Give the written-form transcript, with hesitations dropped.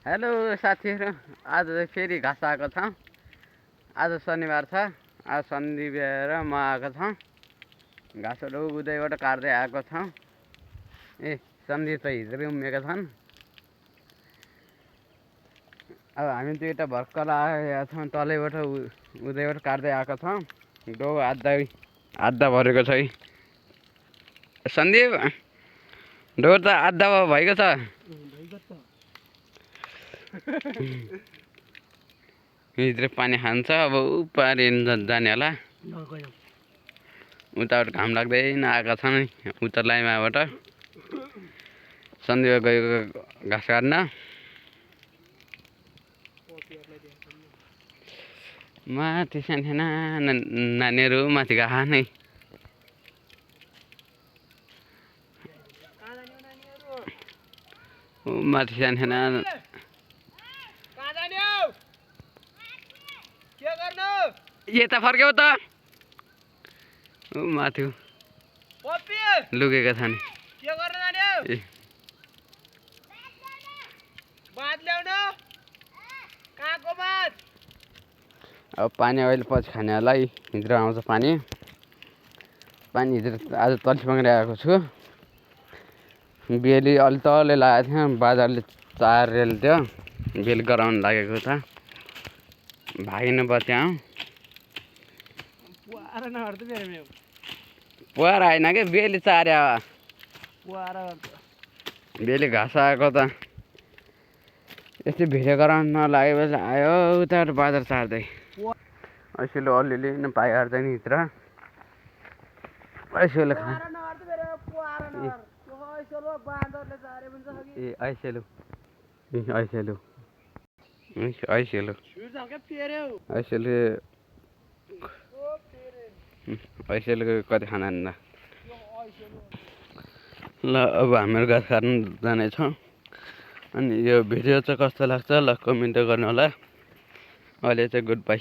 Hello साथीहरू, आज चाहिँ फेरि घाँस आएको छ। आज शनिबार छ। आज सन्दीप र म आएको छौँ। घाँसहरू उदैबाट काट्दै आएको छौँ। ए सन्दीप त हिजोकै उम्मेका छन्। अब हामी दुईवटा भर्खर आएका छौँ। तलैबाट उदैबाट काट्दै आएको छौँ। डो आधा भरेको छ। सन्दीप डो त आधा भएको छ। भित्र पानी खान्छ। अब उपारि जाने होला। उताबाट घाम लाग्दैन आएका छन् उत्तर लाइमाबाट। सन्दीप गएको घाँस काट्न। माथि सानसाना नानीहरू माथि गएको नै। माथि सानसाना यता फर्क्यौ त। माथि लुकेका छन्। अब पानी अहिले पछि खाने होला। हिजो आउँछ पानी हिजो आज तल्सी आएको छु। बेली अलि तलै लागेको थियो। बाजारले चारेल थियो। बेली गराउनु लागेको छ। भागिनु बच्याउ पुवार आएन कि बेली चार्या। बेली घाँस आएको त यस्तै भिडियो गराउनु नलागेपछि आयो उताबाट बाजार चार्दै। ऐसेलो अलिअलि नै पाइहाल्छ नि भित्र। ऐसेलो खा ए ऐसेलो ऐसेलो ऐसेलो ऐसेलो कति खाना ल अब हामीहरू घाँस काट्नु जानेछौँ। अनि यो भिडियो चाहिँ कस्तो लाग्छ ल कमेन्ट गर्नु होला। अहिले चाहिँ गुड बाई।